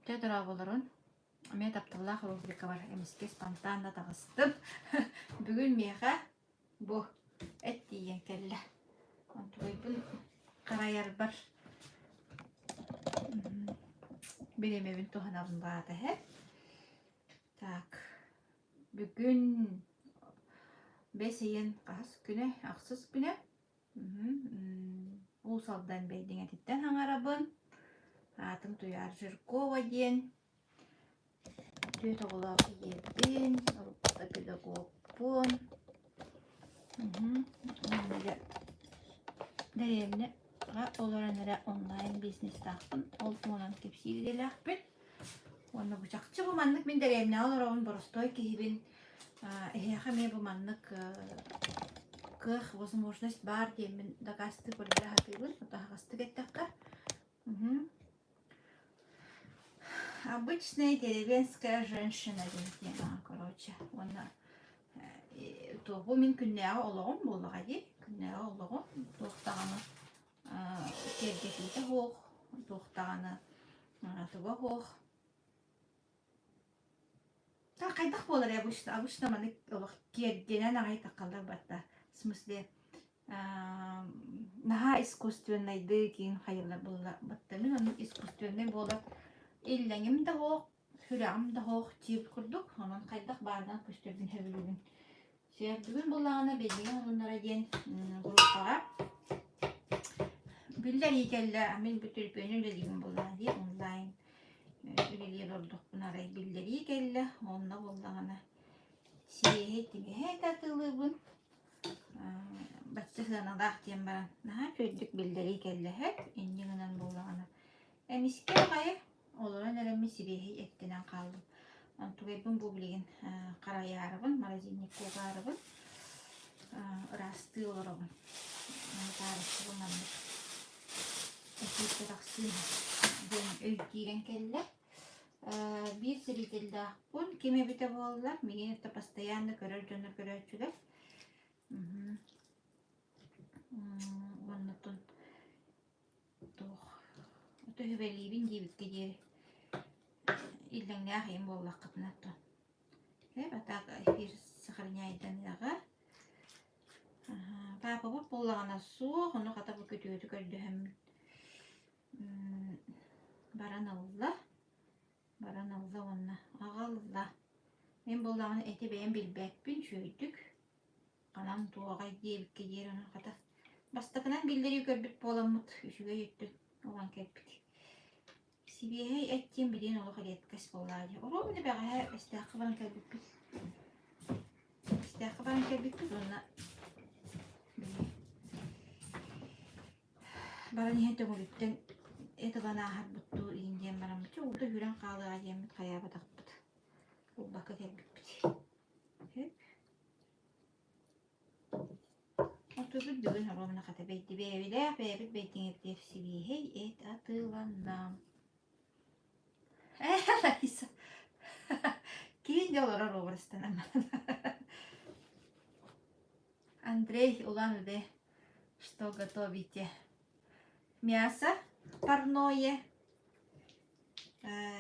Дьэ, дорооболорун. Эмиэ тапталлаах рубрикабар эмискэ спонтанно таҕыстым. Бүгүн миэхэ бу эт тиийэн кэллэ. Онтугайбын харайарбар бириэмэбин туһанабын баата эһэ. Так, бүгүн бэс ыйын хаһыс күнэ? Ахсыс күнэ. Уус Алдан Бэйдиҥэтиттэн саҥарабын. Аатым Туйаар Жиркова диэн. Түөрт оҕолоох ийэбин, уруккута педагогпун. Дэриэбинэҕэ олорон эрэ онлайн бизнестаахпын. Ол туһунан кэпсиир идэлээхпин. Уонна бу чахчы бу маннык мин дэриэбинэҕэ олоробун, боростуой киһибин. Эһиэхэ эмиэ бу маннык кыах, возможность баар диэммин дакаастыы көрдөрө сатыыбын, аһаҕастык эттэххэ. Обычная деревенская женщина диэн тема, короче. Уонна туоҕу мин күннээҕи олоҕум буоллаҕа дии. Күннээҕи олоҕум туох даҕаны киэргэтиитэ суох, туох даҕаны туга суох. Так хайдах буолар обычно обычно маннык олох киэргэнэн аҕай таххаллар батта в смысле наһаа искусственнайдыы киин хайыллар буолла батта мин оннук искусственнай буолар иллэҥим да суох сүрэҕим да суох тип курдук онон хайдах баарынан көстөрбүн сөбүлүүбүн Бүгүн буоллаҕына Бэлиэ уһуннара диэн группаҕа биллэрии кэллэ. Мин бу төлөпүөнү үлэлиибин буоллаҕа дии онлайн үлэлии олордохпуна арай биллэрии кэллэ. Онно буоллаҕына сиэһи тимэһэ атыылыыбын. Бачча сыаналаах диэн баран наһаа үчүгэйдик биллэрии кэллэ инньэ гынан буоллаҕына эмискэ аҕайы Олорон эрэммин сибиэһэй эттэнэн хааллым. Онтугайбын бу билигин харайаарыбын, морозильникка угаарыбын, ыраастыы олоробун. Таарыччыбын маннык эфиргэ тахсыы диэн өй киирэн кэллэ. Биир зрителлээхпин, ким эбитэ буолла, миигин это постоянно көрөр дьоннор көрөөччүлэр. Уонна Туох төһүбэлиибин диэбиккэ диэри иллэҥнээх ийэм буоллаххытына то а так эфир сохраняйданыаҕа паапабыт буоллаҕына суох ону хата бу күтүөтү көрдөһөммүн баран ылла баран ылла уонна аҕалла мин буоллаҕына эти бэйэм билбэппин үчүгэйдик Ханан туоҕай диэбиккэ диэри онон хата бастакынан биллэрии көрбүт буоламмыт үчүгэй өттүн ылан кэлбит. Сибиэһэй эт диэн билигин олох редкость буоллаҕа дии. Оруобуна бэҕэһээ Бэстээххэ баран кэлбиппит. Бэстээххэ баран кэлбиппит уонна баран иһэн Төҥүлүттэн эт ылан ааһарбыт дуу иһин диэн бараммыт. Чэ уута күүрэн хаалыаҕа диэммит хайаабатахпыт. Ылбакка кэлбиппит. Отугут бүгүн оруобуна хата бэйди бэйэбилээх бэйэбит бэйдиҥэбитигэр сибиэһэй эт атыыланна. Э, Лариса. Киин де олорор образтанан. Андрей Улан-Удэ, что готовите? Мясо парное.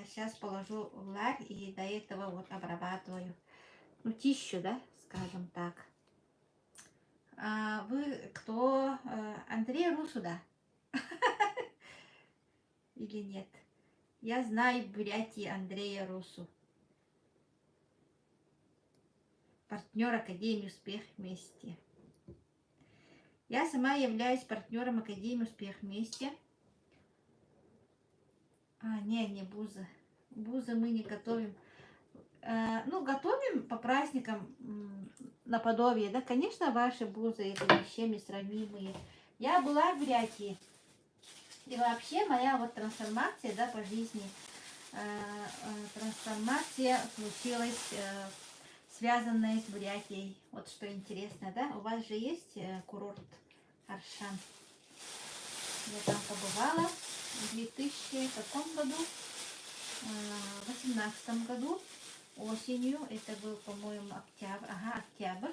Сейчас положу в ларь и до этого вот обрабатываю. Ну, чищу, да, скажем так. А вы кто? Андрей Русу, да? Или нет? Я знаю Бурятии Андрея Русу. Партнер Академии «Успех вместе». Я сама являюсь партнером Академии «Успех вместе». А, не, не бузы. Бузы мы не готовим. Ну, готовим по праздникам наподобие, да, конечно, ваши бузы это ни с чем не сравнимые. Я была в Бурятии. И вообще моя вот трансформация, да, по жизни, трансформация случилась, связанная с Бурятией. Вот что интересно, да? У вас же есть курорт Аршан. Я там побывала в 2000 каком году? 18 году осенью. Это был, по-моему, октябрь. Ага, октябрь.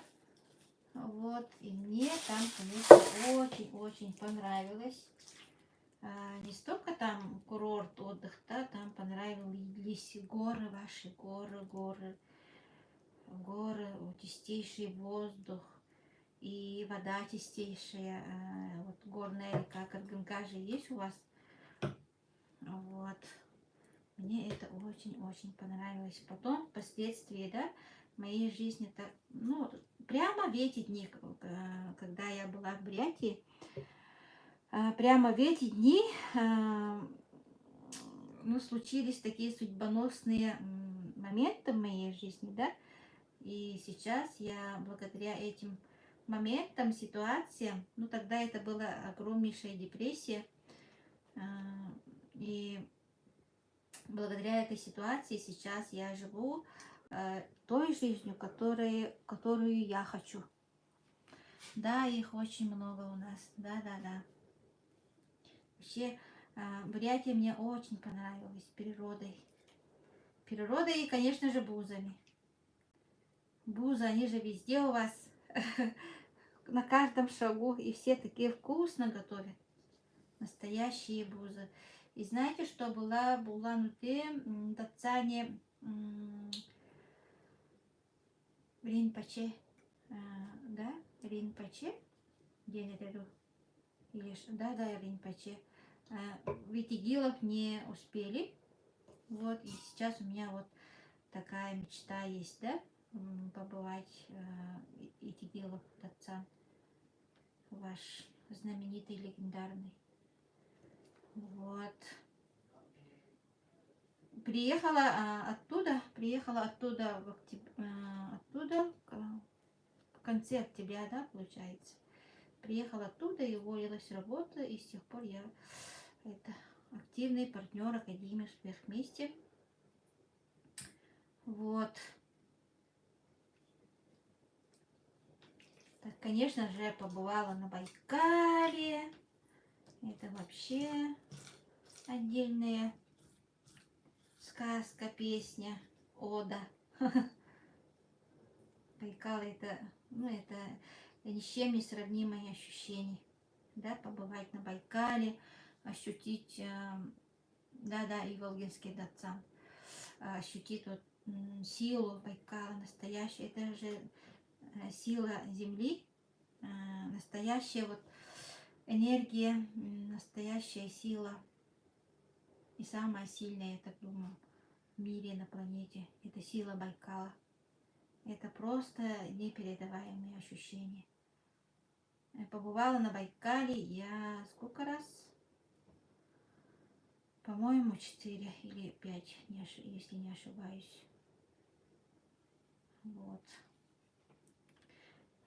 Вот, и мне там, конечно, очень-очень понравилось. Не столько там курорт отдых, да, там понравились горы ваши, горы, горы, горы, чистейший воздух и вода чистейшая. Вот горная река Каргынка же есть у вас. Вот. Мне это очень-очень понравилось. Потом, впоследствии, да, в моей жизни, так, ну, прямо в эти дни, когда я была в Бурятии, прямо в эти дни ну, случились такие судьбоносные моменты в моей жизни, да, и сейчас я благодаря этим моментам, ситуациям, ну, тогда это была огромнейшая депрессия, и благодаря этой ситуации сейчас я живу той жизнью, которую я хочу. Да, их очень много у нас. Да, да, да. Вообще, Бурятия мне очень понравилась природой. Природой и, конечно же, бузами. Бузы, они же везде у вас, на каждом шагу, и все такие вкусно готовят. Настоящие бузы. И знаете, что была в Улан-Удэ, Дацане, Ринпоче, да, Ринпоче, диэн этэ Или, да, да, Ринпоче. В Итигилов не успели. Вот, и сейчас у меня вот такая мечта есть, да, побывать Итигилов Дацан, ваш знаменитый, легендарный. Вот. Приехала оттуда, приехала оттуда, в октяб... оттуда, в конце октября, да, получается. Приехала оттуда и уволилась с работы, и с тех пор я это, активный партнер Академии «Успех вместе». Вот. Так, конечно же, побывала на Байкале. Это вообще отдельная сказка, песня, ода. Байкал это, ну, это ни с чем не сравнимое ощущение. Да, побывать на Байкале, ощутить, да-да, Иволгинский дацан, ощутить вот силу Байкала настоящую. Это же сила Земли, настоящая вот энергия, настоящая сила. И самая сильная, я так думаю, в мире, на планете. Это сила Байкала. Это просто непередаваемые ощущения. Побывала на Байкале я сколько раз? По-моему, 4 или 5, если не ошибаюсь. Вот.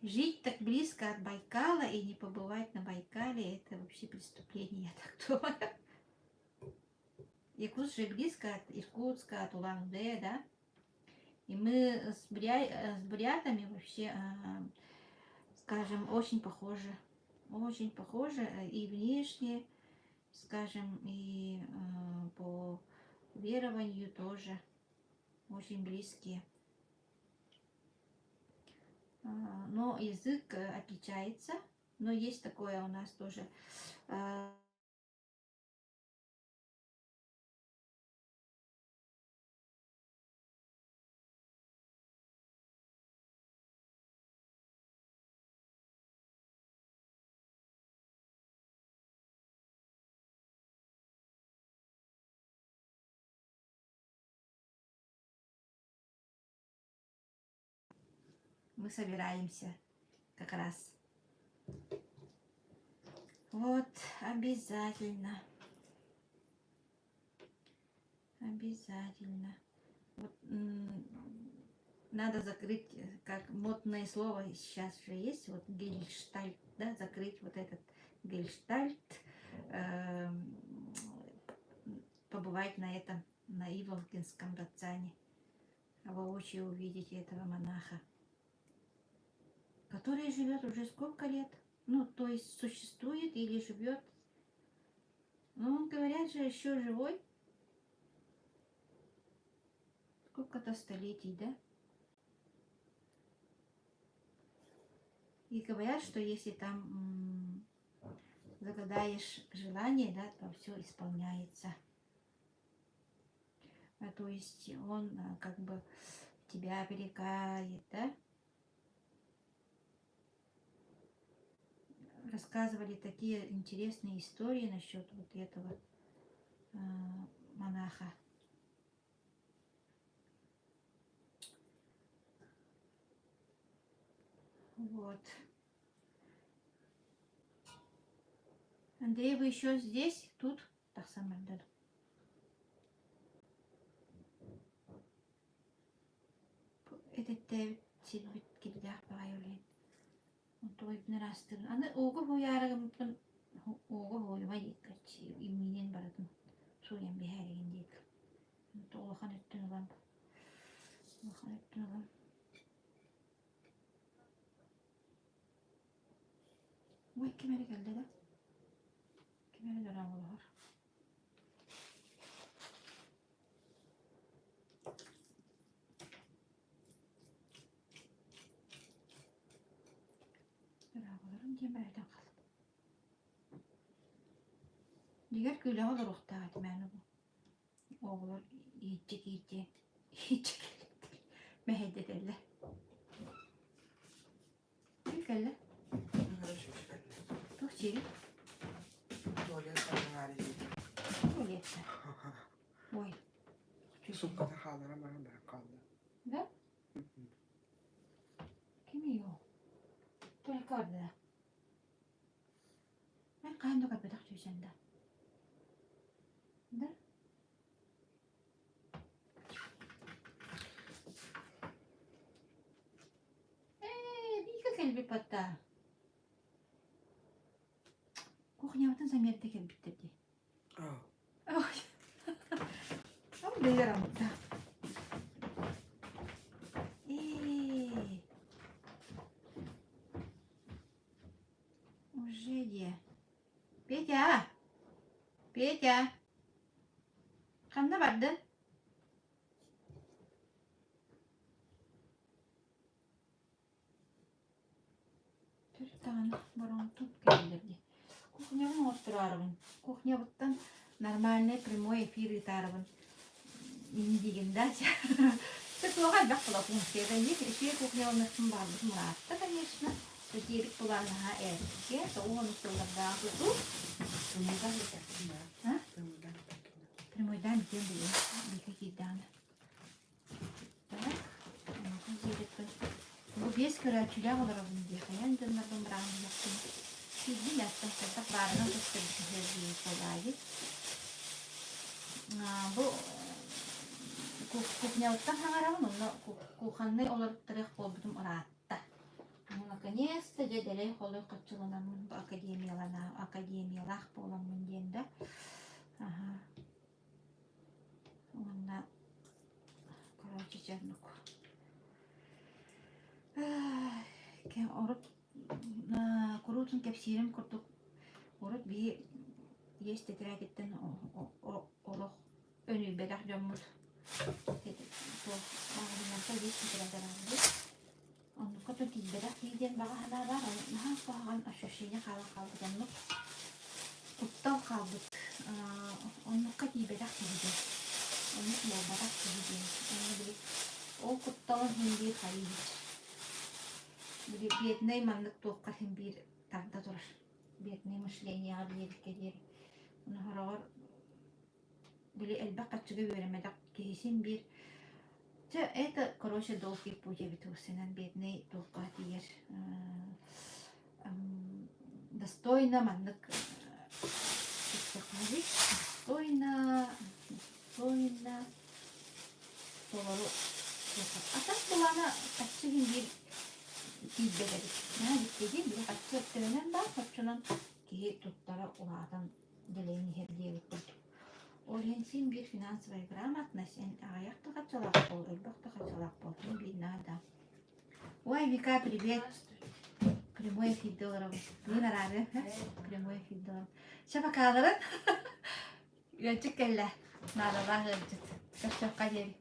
Жить так близко от Байкала и не побывать на Байкале, это вообще преступление, я так думаю. Якутск же близко от Иркутска, от Улан-Удэ, да? И мы с бурятами вообще, скажем, очень похожи. Очень похожи и внешне, скажем, и по верованию тоже очень близкие. Но язык отличается, но есть такое у нас тоже. Мы собираемся как раз. Вот, обязательно. Обязательно. Вот, надо закрыть, как модное слово сейчас же есть, вот гельштальт, да, закрыть вот этот гельштальт, побывать на этом, на Иволгинском дацане, воочию увидеть этого монаха, который живет уже сколько лет, ну, то есть существует или живет, ну, он, говорят же, еще живой, сколько-то столетий, да? И говорят, что если там загадаешь желание, да, то все исполняется. То есть он как бы тебя оберегает, да? Рассказывали такие интересные истории насчет вот этого монаха. Вот. Андрей, вы еще здесь? Тут? Тахсан барда. Этиттээбит сирбит кирдээх баҕайы үлэһит. Онтуойбун ыраастыыбын. Аны ууга һууйаарыгыммын ууга һууйума диэккэ имиинэн барытын сууйан биһээригин диэк. Улахан өттүн ылан улахан өттүн ылан Ой, ким эрэ кэллэ да? Ким эрэ дорооболоһор. Дорооболорун диэн барытын хаалбыт. Дьиҥэр күүлэҕэ олоруохтаах этим ээ бу. Оҕолор ииччэ киирдиэн ииччэ кэллиттэр мэһэйдэтэллэр. Ким кэллэ? Туох сиирий? Туалет таҥараары диэтэ. Туалетта. Ой. Суукката хаалара баран баран хаалла. Да? Кимий ол? Туалекка барда да? Мен хаһан да көрбөтөх сүүсэн да. Да? Ээ, бииргэ кэлбит батта. Кухнябытын самиэрдэ кэлбиттэр дии. Аа. Ой. Бэйэр амта. Ээ. Уже диэ. Петя! Петя! Ханна бардын? Төрүт даҕаны бороҥтон кэллилэр дии. Кухнябын оҥостороорубун. Кухнябыттан нормальный прямой эфир ыытаарыбын. Диигин да Чэ туоха элбэх була функцията эфир кухняланыахпын баҕарбытым ыраатта, конечно. Диэбит булаан наһаа эргэ, тоҕус сыллардаах тутуу. Тымныыдан ыппаккын А? Тымныыдан ыппаккын Прямойдаан бүтүөн билиэм. Бииргэ киирдэҕинэ. Так, Бу биэс көрөөччүлээх олоробун дии, хайаан дьоннорбун бырааһынньыкпын. Киирдим эттэн хайдах баарынан көстөрбүт дии буолаайы. Бу кухнябыттан хаҥарабын, онно кухоннай олоруттарыах буолбутум ыраатта. Ну, наконец-то дьэ дэлэй холой хаччыланаммын бу академиялана академиялаах буоламмын диэн да. Аха. Уонна короче чэ оннук. Урут куруутун кэпсиирим курдук урут биһи иэс тэтэрээтиттэн олох өнүйбэтэх дьоммут туох маҕаһыыннарга иэс тэтэрээт араҕабыт. Оннукка то тиийбэтэх киһи диэн баҕа санаа баар, наһаа куһаҕан ощущение хаалан хаалбыт оннук куттал хаалбыт оннукка тиийбэтэх киһи диэн оннук буолбатах киһи диэн уонна били ол кутталын иһин биир хайыы били беднэй маннык туохха иһин биир тарда турар беднэй мышлениеҕа диэбиккэ диэри ону сороҕор били элбэх харчыга үөрэммэтэх киһи син биир чэ это короче долгий путь эбит уусунан бедный туохха тиийэр достойно маннык достойно достойно толору а так былаана харчы иһин биир тиийбэт эбит наһаа дьиктиги били харчы өттүнэн баар оччонон киһи туттара улаатан дэлэйэн иһэр диэбит курдук. Ол иһин син биир финансовая грамотность эн аҕыйах да хаччалаах буол, элбэх да хаччалаах буол, син биир наада. Ой, Вика, привет! Прямой эфирде олоробун. Бүгүн араары, прямой эфирде олоробун. Чэ, покаларын. Ыалдьыт кэллэ. Наадалаах ыалдьыт. Көрсүөххэ диэри.